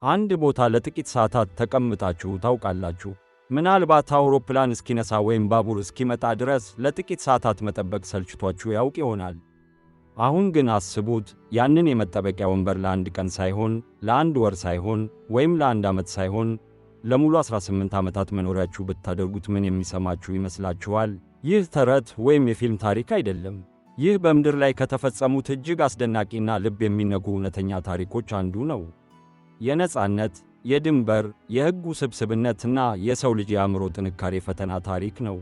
አንድ ቦታ ለጥቂት ሰዓታት ተቀምጣችሁ ታውቃላችሁ? ምናልባት አውሮፕላን እስኪነሳ ወይም ባቡር እስኪመጣ ድረስ ለጥቂት ሰዓታት መጠበቅ ሰልችቷችሁ ያውቅ ይሆናል። አሁን ግን አስቡት፣ ያንን የመጠበቂያ ወንበር ለአንድ ቀን ሳይሆን፣ ለአንድ ወር ሳይሆን፣ ወይም ለአንድ ዓመት ሳይሆን ለሙሉ 18 ዓመታት መኖሪያችሁ ብታደርጉት ምን የሚሰማችሁ ይመስላችኋል? ይህ ተረት ወይም የፊልም ታሪክ አይደለም። ይህ በምድር ላይ ከተፈጸሙት እጅግ አስደናቂና ልብ የሚነኩ እውነተኛ ታሪኮች አንዱ ነው። የነጻነት፣ የድንበር፣ የሕግ ውስብስብነትና የሰው ልጅ የአእምሮ ጥንካሬ ፈተና ታሪክ ነው።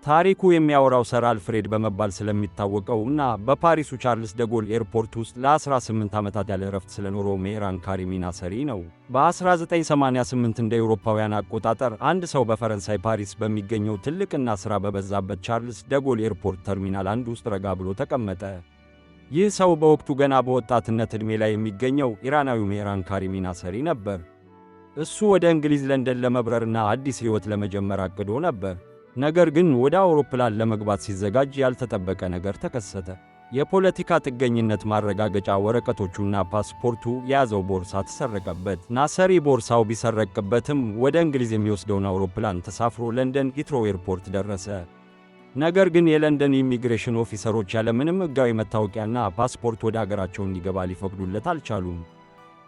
ታሪኩ የሚያወራው ሰር አልፍሬድ በመባል ስለሚታወቀው እና በፓሪሱ ቻርልስ ደጎል ኤርፖርት ውስጥ ለ18 ዓመታት ያለ እረፍት ስለኖረው ሜህራን ካሪሚ ናሰሪ ነው። በ1988 እንደ አውሮፓውያን አቆጣጠር አንድ ሰው በፈረንሳይ ፓሪስ በሚገኘው ትልቅና ሥራ በበዛበት ቻርልስ ደጎል ኤርፖርት ተርሚናል 1 ውስጥ ረጋ ብሎ ተቀመጠ። ይህ ሰው በወቅቱ ገና በወጣትነት ዕድሜ ላይ የሚገኘው ኢራናዊው ሜህራን ካሪሚ ናሰሪ ነበር። እሱ ወደ እንግሊዝ ለንደን ለመብረርና አዲስ ሕይወት ለመጀመር አቅዶ ነበር። ነገር ግን ወደ አውሮፕላን ለመግባት ሲዘጋጅ ያልተጠበቀ ነገር ተከሰተ። የፖለቲካ ጥገኝነት ማረጋገጫ ወረቀቶቹና ፓስፖርቱ የያዘው ቦርሳ ተሰረቀበት። ናሰሪ ቦርሳው ቢሰረቅበትም ወደ እንግሊዝ የሚወስደውን አውሮፕላን ተሳፍሮ ለንደን ሂትሮው ኤርፖርት ደረሰ። ነገር ግን የለንደን ኢሚግሬሽን ኦፊሰሮች ያለምንም ሕጋዊ መታወቂያና ፓስፖርት ወደ አገራቸው እንዲገባ ሊፈቅዱለት አልቻሉም።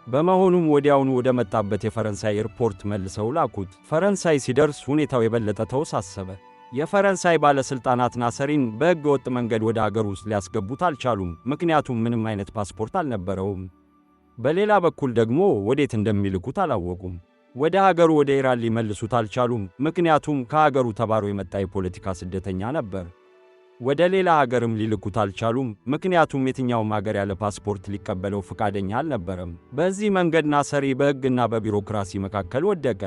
በመሆኑም ወዲያውኑ ወደ መጣበት የፈረንሳይ ኤርፖርት መልሰው ላኩት። ፈረንሳይ ሲደርስ ሁኔታው የበለጠ ተወሳሰበ። የፈረንሳይ ባለሥልጣናት ናሰሪን በሕገ ወጥ መንገድ ወደ አገር ውስጥ ሊያስገቡት አልቻሉም፣ ምክንያቱም ምንም አይነት ፓስፖርት አልነበረውም። በሌላ በኩል ደግሞ ወዴት እንደሚልኩት አላወቁም። ወደ ሀገሩ ወደ ኢራን ሊመልሱት አልቻሉም፣ ምክንያቱም ከሀገሩ ተባሮ የመጣ የፖለቲካ ስደተኛ ነበር። ወደ ሌላ ሀገርም ሊልኩት አልቻሉም፣ ምክንያቱም የትኛውም ሀገር ያለ ፓስፖርት ሊቀበለው ፈቃደኛ አልነበረም። በዚህ መንገድ ናሰሪ በሕግና በቢሮክራሲ መካከል ወደቀ።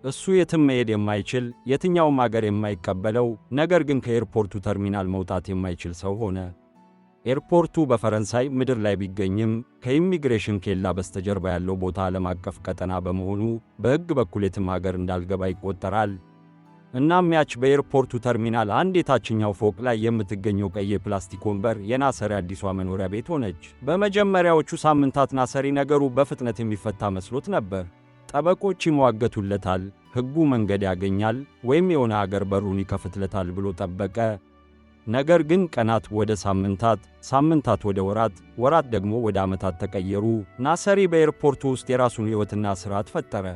እሱ የትም መሄድ የማይችል፣ የትኛውም ሀገር የማይቀበለው፣ ነገር ግን ከኤርፖርቱ ተርሚናል መውጣት የማይችል ሰው ሆነ። ኤርፖርቱ በፈረንሳይ ምድር ላይ ቢገኝም ከኢሚግሬሽን ኬላ በስተጀርባ ያለው ቦታ ዓለም አቀፍ ቀጠና በመሆኑ በሕግ በኩል የትም ሀገር እንዳልገባ ይቆጠራል። እናም ያች በኤርፖርቱ ተርሚናል 1 የታችኛው ፎቅ ላይ የምትገኘው ቀይ የፕላስቲክ ወንበር የናሰሪ አዲሷ መኖሪያ ቤት ሆነች። በመጀመሪያዎቹ ሳምንታት ናሰሪ ነገሩ በፍጥነት የሚፈታ መስሎት ነበር። ጠበቆች ይሟገቱለታል፣ ሕጉ መንገድ ያገኛል፣ ወይም የሆነ አገር በሩን ይከፍትለታል ብሎ ጠበቀ። ነገር ግን ቀናት ወደ ሳምንታት፣ ሳምንታት ወደ ወራት፣ ወራት ደግሞ ወደ ዓመታት ተቀየሩ። ናሰሪ በኤርፖርቱ ውስጥ የራሱን ሕይወትና ሥርዓት ፈጠረ።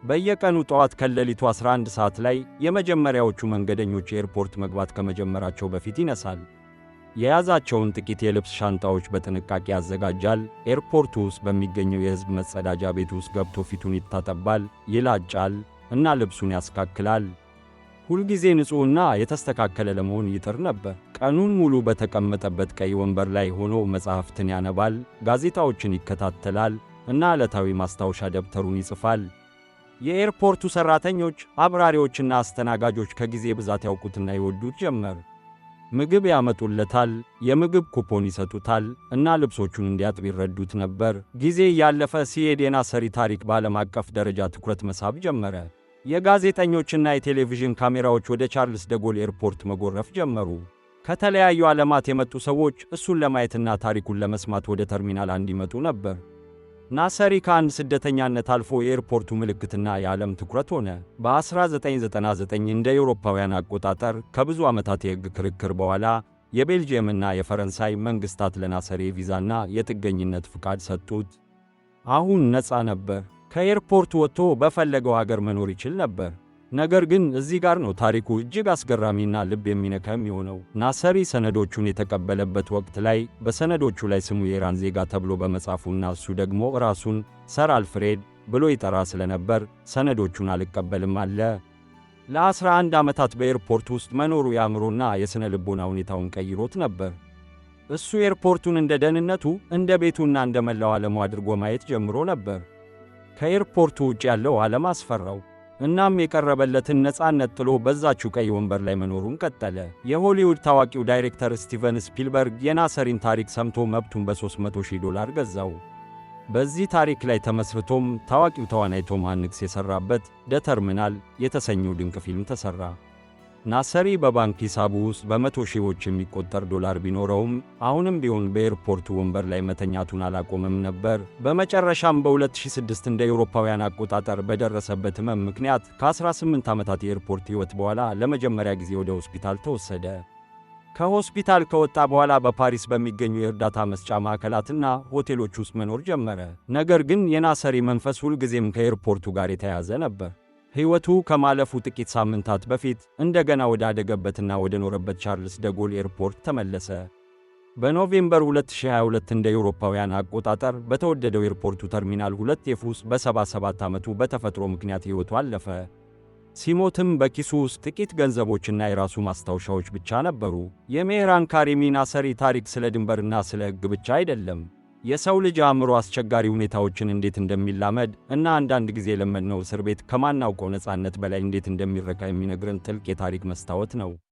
በየቀኑ ጠዋት ከሌሊቱ 11 ሰዓት ላይ የመጀመሪያዎቹ መንገደኞች ኤርፖርት መግባት ከመጀመራቸው በፊት ይነሳል። የያዛቸውን ጥቂት የልብስ ሻንጣዎች በጥንቃቄ ያዘጋጃል። ኤርፖርቱ ውስጥ በሚገኘው የሕዝብ መጸዳጃ ቤት ውስጥ ገብቶ ፊቱን ይታጠባል፣ ይላጫል እና ልብሱን ያስተካክላል። ሁልጊዜ ንጹሕና የተስተካከለ ለመሆን ይጥር ነበር። ቀኑን ሙሉ በተቀመጠበት ቀይ ወንበር ላይ ሆኖ መጽሐፍትን ያነባል፣ ጋዜጣዎችን ይከታተላል እና ዕለታዊ ማስታወሻ ደብተሩን ይጽፋል። የኤርፖርቱ ሠራተኞች፣ አብራሪዎችና አስተናጋጆች ከጊዜ ብዛት ያውቁትና ይወዱት ጀመር። ምግብ ያመጡለታል፣ የምግብ ኩፖን ይሰጡታል እና ልብሶቹን እንዲያጥብ ይረዱት ነበር። ጊዜ እያለፈ ሲሄድ የናሰሪ ታሪክ በዓለም አቀፍ ደረጃ ትኩረት መሳብ ጀመረ። የጋዜጠኞችና የቴሌቪዥን ካሜራዎች ወደ ቻርልስ ደጎል ኤርፖርት መጎረፍ ጀመሩ። ከተለያዩ ዓለማት የመጡ ሰዎች እሱን ለማየትና ታሪኩን ለመስማት ወደ ተርሚናል 1 ይመጡ ነበር። ናሰሪ ከአንድ ስደተኛነት አልፎ የኤርፖርቱ ምልክትና የዓለም ትኩረት ሆነ። በ1999 እንደ አውሮፓውያን አቆጣጠር ከብዙ ዓመታት የሕግ ክርክር በኋላ የቤልጅየምና የፈረንሳይ መንግሥታት ለናሰሪ ቪዛና የጥገኝነት ፍቃድ ሰጡት። አሁን ነፃ ነበር። ከኤርፖርት ወጥቶ በፈለገው ሀገር መኖር ይችል ነበር። ነገር ግን እዚህ ጋር ነው ታሪኩ እጅግ አስገራሚና ልብ የሚነካ የሚሆነው። ናሰሪ ሰነዶቹን የተቀበለበት ወቅት ላይ በሰነዶቹ ላይ ስሙ የኢራን ዜጋ ተብሎ በመጻፉና እሱ ደግሞ ራሱን ሰር አልፍሬድ ብሎ ይጠራ ስለነበር ሰነዶቹን አልቀበልም አለ። ለ11 ዓመታት በኤርፖርት ውስጥ መኖሩ የአእምሮና የሥነ ልቦና ሁኔታውን ቀይሮት ነበር። እሱ ኤርፖርቱን እንደ ደህንነቱ፣ እንደ ቤቱና እንደ መላው ዓለሙ አድርጎ ማየት ጀምሮ ነበር። ከኤርፖርቱ ውጭ ያለው ዓለም አስፈራው። እናም የቀረበለትን ነፃነት ጥሎ በዛችው ቀይ ወንበር ላይ መኖሩን ቀጠለ። የሆሊውድ ታዋቂው ዳይሬክተር ስቲቨን ስፒልበርግ የናሰሪን ታሪክ ሰምቶ መብቱን በ300,000 ዶላር ገዛው። በዚህ ታሪክ ላይ ተመስርቶም ታዋቂው ተዋናይ ቶም ሃንክስ የሠራበት The Terminal የተሰኘው ድንቅ ፊልም ተሠራ። ናሰሪ በባንክ ሂሳቡ ውስጥ በመቶ ሺዎች የሚቆጠር ዶላር ቢኖረውም አሁንም ቢሆን በኤርፖርቱ ወንበር ላይ መተኛቱን አላቆመም ነበር። በመጨረሻም በ2006 እንደ አውሮፓውያን አቆጣጠር በደረሰበት ሕመም ምክንያት ከ18 ዓመታት የኤርፖርት ሕይወት በኋላ ለመጀመሪያ ጊዜ ወደ ሆስፒታል ተወሰደ። ከሆስፒታል ከወጣ በኋላ በፓሪስ በሚገኙ የእርዳታ መስጫ ማዕከላትና ሆቴሎች ውስጥ መኖር ጀመረ። ነገር ግን የናሰሪ መንፈስ ሁልጊዜም ከኤርፖርቱ ጋር የተያያዘ ነበር። ሕይወቱ ከማለፉ ጥቂት ሳምንታት በፊት እንደገና ወደ አደገበትና ወደ ኖረበት ቻርልስ ደጎል ኤርፖርት ተመለሰ። በኖቬምበር 2022 እንደ አውሮፓውያን አቆጣጠር በተወደደው ኤርፖርቱ ተርሚናል 2 F ውስጥ በ77 ዓመቱ በተፈጥሮ ምክንያት ሕይወቱ አለፈ። ሲሞትም በኪሱ ውስጥ ጥቂት ገንዘቦችና የራሱ ማስታወሻዎች ብቻ ነበሩ። የሜህራን ካሪሚ ናሰሪ ታሪክ ስለ ድንበርና ስለ ሕግ ብቻ አይደለም። የሰው ልጅ አእምሮ አስቸጋሪ ሁኔታዎችን እንዴት እንደሚላመድ እና አንዳንድ ጊዜ የለመድነው እስር ቤት ከማናውቀው ነፃነት በላይ እንዴት እንደሚረካ የሚነግረን ጥልቅ የታሪክ መስታወት ነው።